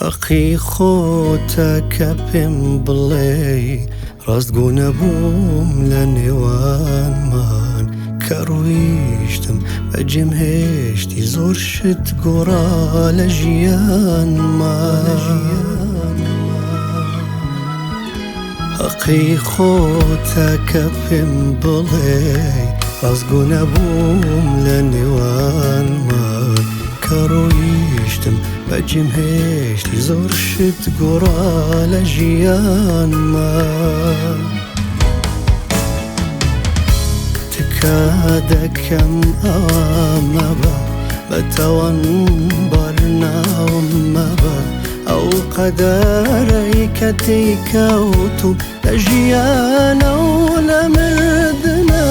هەقی خۆتە کە پێم بڵێی ڕاستگۆ نەبووم لە نێوانمان کە ڕۆیشتم بەجێم هێشتی زۆر شت گۆڕا لە ژیانمان. هەقی خۆتە کە پێم بڵێی ڕاستگۆ نەبووم لە نێوانمان کە ڕۆیشتم بەجێم هێشتی زۆر شت گۆڕا لە ژیانمان. تکا دەکەم ئەوە مەبە بە تاوانبار ناوم مەبە ئەو قەدەرەی کە تێیکەوتووم لە ژیانە و لە مردنە.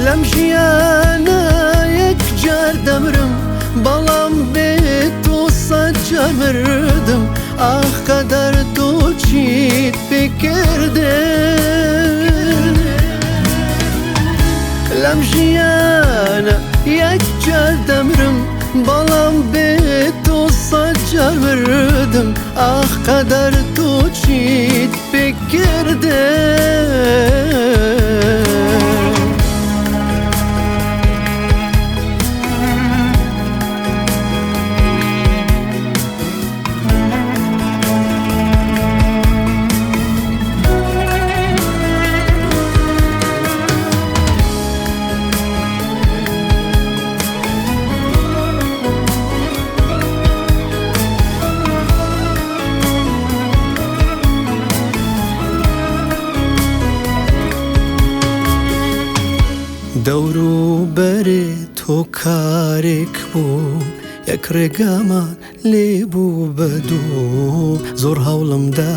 لەم ژیانە یەک جار دەمرم بەڵام بێ تۆ سەد جار مردم ئاخ قەدەر تۆ چیت پێکردم لەم ژیانە یەک جار دەمرم بەڵام بێ تۆ سەد جار مردم ئاخ قەدەر تۆ چیت پێکردم. دەوروبەرێ تۆ کارێک بوو یەک ڕێگامان لێ بوو بە دوو زۆر هەوڵمدا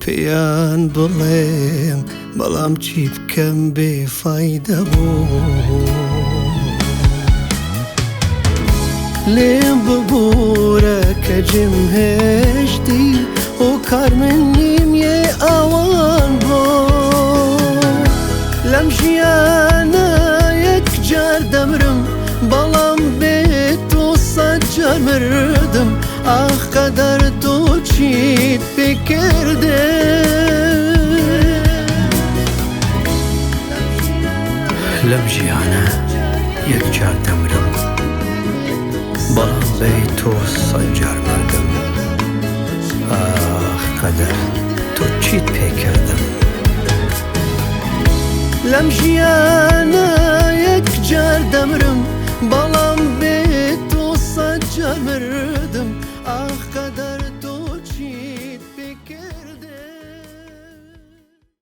پێیان بڵێم بەڵام چی بکەم بێ فایدە بوو. لێم ببوورە کە جێم هێشتی هۆکار من نیم یێ ئەوان بۆ لەم ژیانە یەک جار دەمرم بەڵام بێ تۆ سەد جار مردم ئاخ قەدەر تۆ چیت پێکردم. لەم ژیانە یەک جار دەمرم بەڵام بێ تۆ سەد جار مردم ئاخ قەدەر تۆ چیت پێکردم. لەم ژیانە